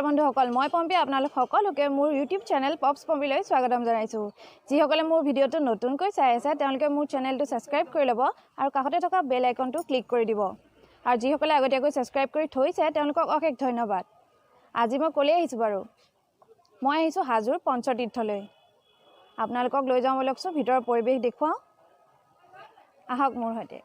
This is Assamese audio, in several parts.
বন্ধুসকল, মই পম্পী আপোনালোক সকলোকে মোৰ ইউটিউব চেনেল পপছ পম্পীলৈ স্বাগতম জনাইছোঁ। যিসকলে মোৰ ভিডিঅ'টো নতুনকৈ চাই আছে, তেওঁলোকে মোৰ চেনেলটো ছাবস্ক্ৰাইব কৰি ল'ব আৰু কাষতে থকা বেল আইকনটো ক্লিক কৰি দিব। আৰু যিসকলে আগতীয়াকৈ ছাবস্ক্ৰাইব কৰি থৈছে, তেওঁলোকক অশেষ ধন্যবাদ। আজি মই ক'লৈ আহিছোঁ বাৰু? মই আহিছোঁ হাজোৰ পঞ্চতীৰ্থলৈ। আপোনালোকক লৈ যাওঁ ব'লকচোন, ভিতৰৰ পৰিৱেশ দেখুৱাওঁ। আহক মোৰ সৈতে।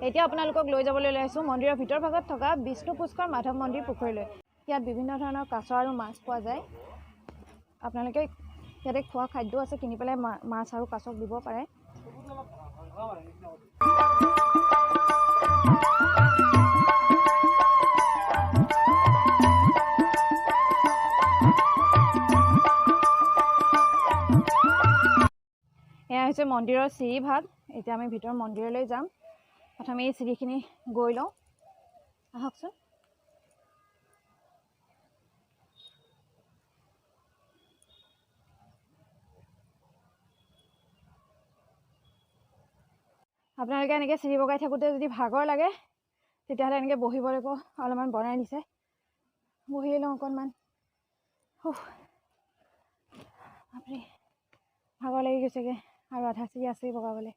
এতিয়া আপোনালোকক লৈ যাবলৈ ওলাইছোঁ মন্দিৰৰ ভিতৰ ভাগত থকা বিষ্ণু পুষ্কৰ মাধৱ মন্দিৰ পুখুৰীলৈ। ইয়াত বিভিন্ন ধৰণৰ কাছ আৰু মাছ পোৱা যায়। আপোনালোকে ইয়াতে খোৱা খাদ্যও আছে, কিনি পেলাই মাছ আৰু কাছক দিব পাৰে। এয়া হৈছে মন্দিৰৰ চিৰি ভাগ। এতিয়া আমি ভিতৰৰ মন্দিৰলৈ যাম। প্ৰথমে এই চিৰিখিনি গৈ লওঁ, আহকচোন। আপোনালোকে এনেকৈ চিৰি বগাই থাকোঁতে যদি ভাগৰ লাগে, তেতিয়াহ'লে এনেকৈ বহিবলৈকো অলপমান বনাই দিছে। বহি লওঁ অকণমান। বাপৰে, ভাগৰ লাগি গৈছেগৈ আৰু আধা চিৰি আছেই বগাবলৈ।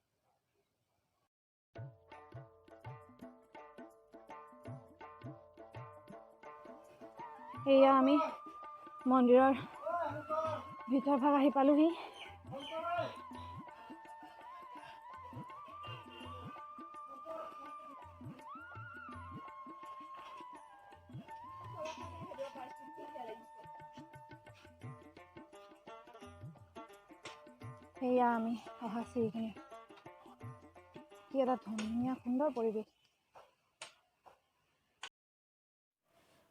এয়া আমি মন্দিৰৰ ভিতৰ ভাগ আহি পালোহি। এয়া আমি অহা চিৰিখিনি। কি এটা ধুনীয়া সুন্দৰ পৰিৱেশ।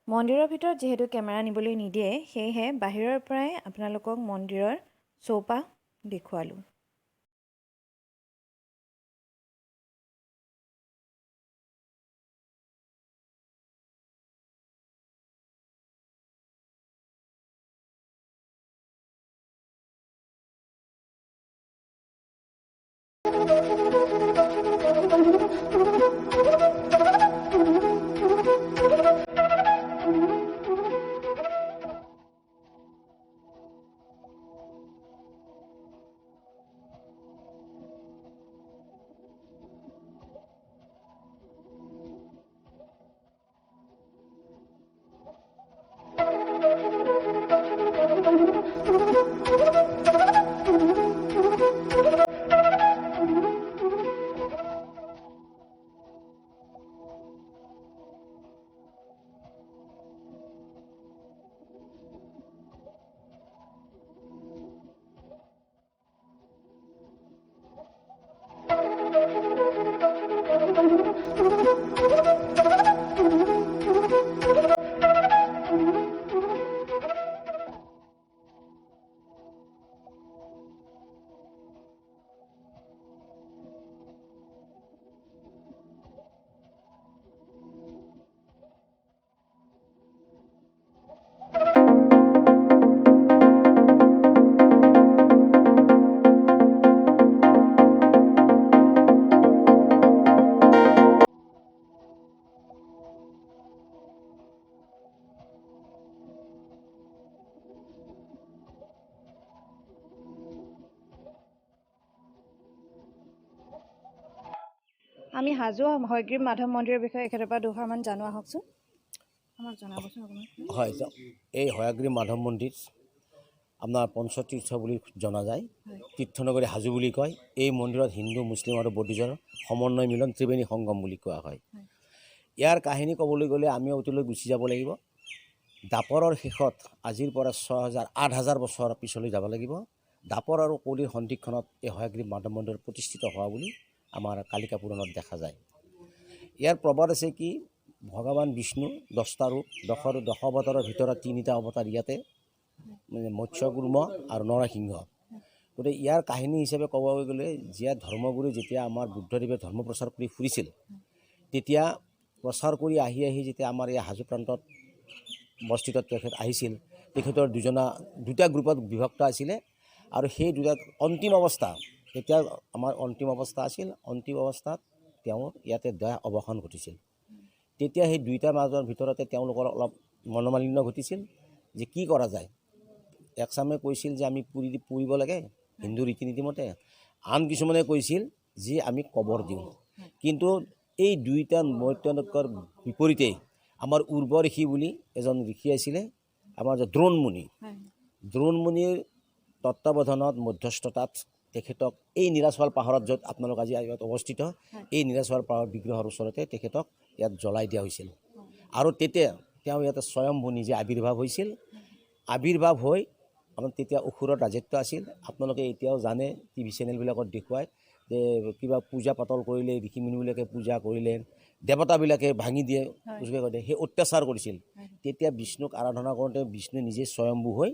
মন্দিৰৰ ভিতৰত যিহেতু কেমেৰা নিবলৈ নিদিয়ে, সেয়েহে বাহিৰৰ পৰাই আপোনালোকক মন্দিৰৰ চৌপাশ দেখুৱালোঁ। আমি হাজো হয়গ্ৰীৱ মাধৱ মন্দিৰৰ বিষয়ে এখেতৰ পৰা দুষাৰমান জানো আহকচোন। আমাক জনাবচোন অকণমান। হয়, এই হয়াগ্ৰী মাধৱ মন্দিৰ আপোনাৰ পঞ্চতীৰ্থ বুলি জনা যায়। তীৰ্থনগৰী হাজো বুলি কয়। এই মন্দিৰত হিন্দু, মুছলিম আৰু বৌদ্ধিজৰ সমন্বয় মিলন ত্ৰিবেণী সংগম বুলি কোৱা হয়। ইয়াৰ কাহিনী ক'বলৈ গ'লে আমি অতীলৈ গুচি যাব লাগিব। দাপৰৰ শেষত আজিৰ পৰা 6000 8000 বছৰ পিছলৈ যাব লাগিব। দাপৰ আৰু কলিৰ সন্ধিক্ষণত এই হয়াগ্ৰী মাধৱ মন্দিৰ প্ৰতিষ্ঠিত হোৱা বুলি আমাৰ কালিকা পুৰাণত দেখা যায়। ইয়াৰ প্ৰবাদ আছে কি, ভগৱান বিষ্ণু 10টা ৰূপ, দশ অৱতাৰৰ ভিতৰত 3টা অৱতাৰ ইয়াতে, মানে মৎস্য, কুৰ্ম আৰু নৰসিংহ। গতিকে ইয়াৰ কাহিনী হিচাপে ক'ব গ'লে, যেতিয়া ধৰ্মগুৰু যেতিয়া আমাৰ বুদ্ধদেৱে ধৰ্ম প্ৰচাৰ কৰি ফুৰিছিল, তেতিয়া প্ৰচাৰ কৰি আহি আহি যেতিয়া আমাৰ এই হাজো প্ৰান্তত অৱস্থিত তেখেত আহিছিল, তেখেতৰ দুটা গ্ৰুপত বিভক্ত আছিলে। আৰু সেই দুটা অন্তিম অৱস্থা, তেতিয়া আমাৰ অন্তিম অৱস্থা আছিল, অন্তিম অৱস্থাত তেওঁৰ ইয়াতে দেহ অৱসান ঘটিছিল। তেতিয়া সেই দুইটা মাজৰ ভিতৰতে তেওঁলোকৰ অলপ মনোমালিন্য ঘটিছিল যে কি কৰা যায়। একচামে কৈছিল যে আমি পুৰিব লাগে হিন্দু ৰীতি নীতিমতে, আন কিছুমানে কৈছিল যে আমি কবৰ দিওঁ। কিন্তু এই দুইটা মতৈক্যৰ বিপৰীতে আমাৰ উৰ্বৰ ঋষি বুলি এজন ঋষি আছিলে, আমাৰ যে দ্ৰোণমুনি, দ্ৰোণমুনিৰ তত্ত্বাৱধানত মধ্যস্থতাত তেখেতক এই নীলাচল পাহাৰত, য'ত আপোনালোক আজি ইয়াত অৱস্থিত, এই নীলাচল পাহাৰৰ বিগ্ৰহৰ ওচৰতে তেখেতক ইয়াত জ্বলাই দিয়া হৈছিল। আৰু তেতিয়া তেওঁ ইয়াতে স্বয়ম্ভু নিজে আৱিৰ্ভাৱ হৈছিল। আৱিৰ্ভাৱ হৈ আমাৰ তেতিয়া অসুৰৰ ৰাজত্ব আছিল। আপোনালোকে এতিয়াও জানে, টিভি চেনেলবিলাকত দেখুৱায় যে কিবা পূজা পাতল কৰিলে, ঋষি মুনিবিলাকে পূজা কৰিলে দেৱতাবিলাকে ভাঙি দিয়ে, উজবে কৰি দিয়ে, সেই অত্যাচাৰ কৰিছিল। তেতিয়া বিষ্ণুক আৰাধনা কৰোঁতে বিষ্ণু নিজে স্বয়ম্ভু হৈ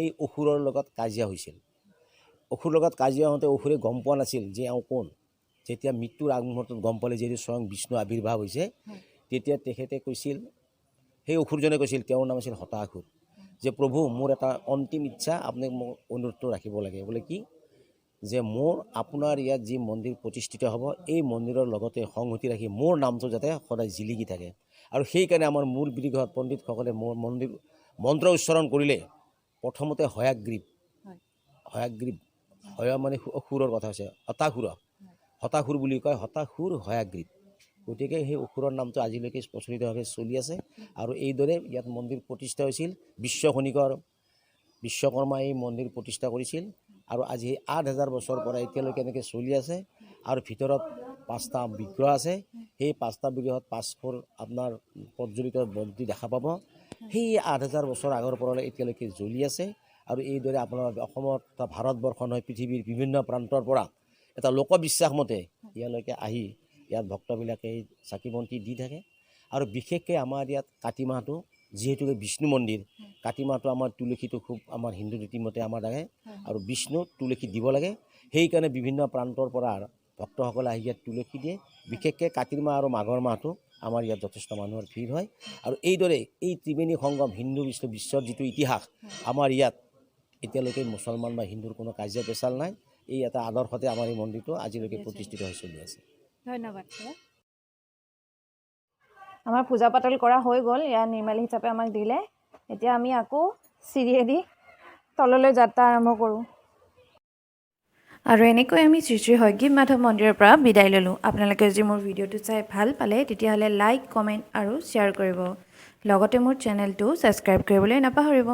এই অসুৰৰ লগত কাজিয়া হৈছিল। অসুৰৰ লগত কাজিয়া হওঁতে অসুৰে গম পোৱা নাছিল যে এওঁ কোন। যেতিয়া মৃত্যুৰ আগমুহূৰ্তত গম পালে যে স্বয়ং বিষ্ণু আৱিৰ্ভাৱ হৈছে, তেতিয়া তেখেতে কৈছিল, সেই অসুৰজনে কৈছিল, তেওঁৰ নাম আছিল হতাসুৰ, যে প্ৰভু মোৰ এটা অন্তিম ইচ্ছা, আপুনি মোক অনুৰোধটো ৰাখিব লাগে। বোলে কি? যে মোৰ আপোনাৰ ইয়াত যি মন্দিৰ প্ৰতিষ্ঠিত হ'ব, এই মন্দিৰৰ লগতে সংহতি ৰাখি মোৰ নামটো যাতে সদায় জিলিকি থাকে। আৰু সেইকাৰণে আমাৰ মূল বিগ্ৰহত পণ্ডিতসকলে মোৰ মন্দিৰ মন্ত্ৰ উচ্চাৰণ কৰিলে প্ৰথমতে হয়াগ্ৰীৱ, হয়াগ্ৰীৱ, হয়া মানে অসুৰৰ কথা হৈছে, হতাসুৰ, হতাসুৰ বুলি কয়, হতাসুৰ হয়াগ্ৰীৱ। গতিকে সেই অসুৰৰ নামটো আজিলৈকে প্ৰচলিতভাৱে চলি আছে। আৰু এইদৰে ইয়াত মন্দিৰ প্ৰতিষ্ঠা হৈছিল। বিশ্বখনিকৰ বিশ্বকৰ্মা এই মন্দিৰ প্ৰতিষ্ঠা কৰিছিল আৰু আজি সেই 8000 বছৰৰ পৰা এতিয়ালৈকে এনেকৈ চলি আছে। আৰু ভিতৰত 5টা বিগ্ৰহ আছে। সেই 5টা বিগ্ৰহত 500 আপোনাৰ প্ৰজ্বলিত বন্তি দেখা পাব। সেই 8000 বছৰ আগৰ পৰা এতিয়ালৈকে জ্বলি আছে। আৰু এইদৰে আপোনাৰ অসমত তথা ভাৰতবৰ্ষ নহয়, পৃথিৱীৰ বিভিন্ন প্ৰান্তৰ পৰা এটা লোকবিশ্বাস মতে ইয়ালৈকে আহি ইয়াত ভক্তবিলাকে এই চাকি বন্তি দি থাকে। আৰু বিশেষকৈ আমাৰ ইয়াত কাতি মাহটো, যিহেতুকে বিষ্ণু মন্দিৰ, কাতি মাহটো আমাৰ তুলসীটো খুব আমাৰ হিন্দু ৰীতিমতে আমাৰ লাগে আৰু বিষ্ণুক তুলসী দিব লাগে। সেইকাৰণে বিভিন্ন প্ৰান্তৰ পৰা ভক্তসকলে আহি ইয়াত তুলসী দিয়ে। বিশেষকৈ কাতিৰ মাহ আৰু মাঘৰ মাহটো আমাৰ ইয়াত যথেষ্ট মানুহৰ ভিৰ হয়। আৰু এইদৰে এই ত্ৰিবেণী সংগম হিন্দু বিষ্ণু বিশ্বৰ যিটো ইতিহাস, আমাৰ ইয়াত এতিয়ালৈকে মুছলমান বা হিন্দুৰ কোনো কাজিয়া পেচাল নাই। এই এটা আদৰ্শতে আমাৰ এই মন্দিৰটো আজিলৈকে প্ৰতিষ্ঠিত হৈ চলি আছে। ধন্যবাদ। আমাৰ পূজা পাতল কৰা হৈ গ'ল, ইয়াৰ নিৰ্মালী হিচাপে আমাক দিলে। এতিয়া আমি আকৌ চিৰিয়েদি তললৈ যাত্ৰা আৰম্ভ কৰোঁ। আৰু এনেকৈ আমি শ্ৰী শ্ৰী হয়গ্ৰীৱ মাধৱ মন্দিৰৰ পৰা বিদায় ল'লোঁ। আপোনালোকে যদি মোৰ ভিডিঅ'টো চাই ভাল পালে, তেতিয়াহ'লে লাইক, কমেণ্ট আৰু শ্বেয়াৰ কৰিব। লগতে মোৰ চেনেলটো ছাবস্ক্ৰাইব কৰিবলৈ নাপাহৰিব।